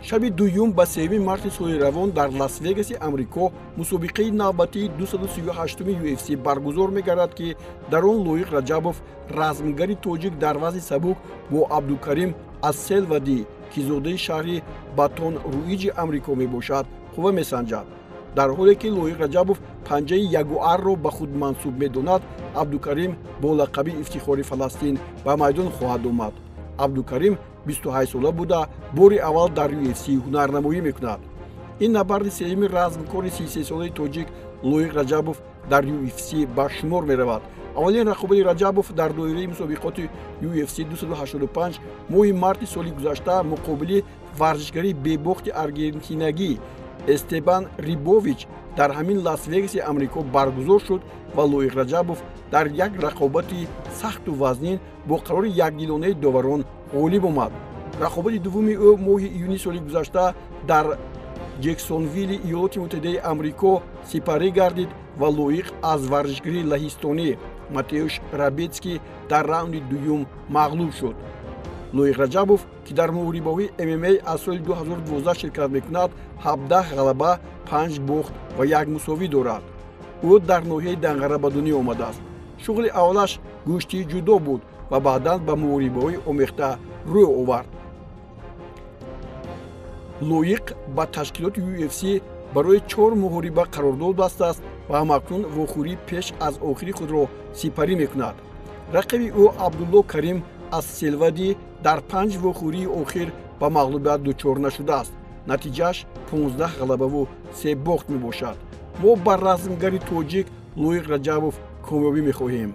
Шаби дуюм ба 3 марти соли равон дар Лас-Вегаси Амрико мусобиқаи навбатии 238-уми UFC баргузор мегардад, ки дар он Лоиқ Раҷабов, размгари тоҷик дар вазни сабук, бо Абдукарим Асселвадӣ, ки зодаи шаҳри Батон Руиҷи Амрико мебошад, қувва месанҷад. Дар ҳоле ки Лоиқ Раҷабов панҷаи ягуарро ба худ мансуб медонад, Абдукарим бо лақаби ифтихори Фаластин ба майдон хоҳад омад. Абдукарим 28сола буда, бори аввал дар UFC ҳунарнамоӣ мекунад. Ин набарди сеюми размкори 33солаи тоҷик Лоиқ Раҷабов дар UFC ба шумор меравад. Аввалин рақобати Раҷабов дар доираи мусобиқоти UFC 285 моҳи марти соли гузашта муқобили варзишгари бебохти аргентинагӣ Эстебан Рибович дар ҳамин Лас-Вегаси Амрико баргузор шуд ва Лоиқ Раҷабов дар як рақобати сахту вазнин бо қарори якдилонаи доварон ғолиб омад. Рақобати дуввуми ӯ моҳи июни соли гузашта дар Ҷексонвилли Иёлоти Муттаҳидаи Амрико сипарӣ гардид ва Лоиқ аз варзишгари лаҳистонӣ Матеуш Рабетский дар раунди дуюм мағлуб шуд. Лоиқ Раҷабов, ки дар муҳорибаҳои ММА аз соли 2012 ширкат мекунад, 17 ғалаба, 5 бохт ва як мусовӣ дорад. Ӯ дар ноҳияи Данғара ба дунё омадааст. Шуғли аввалаш гӯштии ҷудо буд ва баъдан ба муҳорибаҳои омехта рӯй овард. Лоиқ ба ташкилоти UFC барои 4 муҳориба қарордод бастааст ва ҳамакнун вохӯрии пеш аз охири худро сипарӣ мекунад. Рақиби ӯ Абдулло Карим аз Селвадӣ дар 5 вохӯрии охир ба мағлубият дучор нашудааст. Натиҷааш 15 ғалабаву 3 бохт мебошад. Мо ба размгари тоҷик Лоиқ Раҷабов комёбӣ мехоҳем.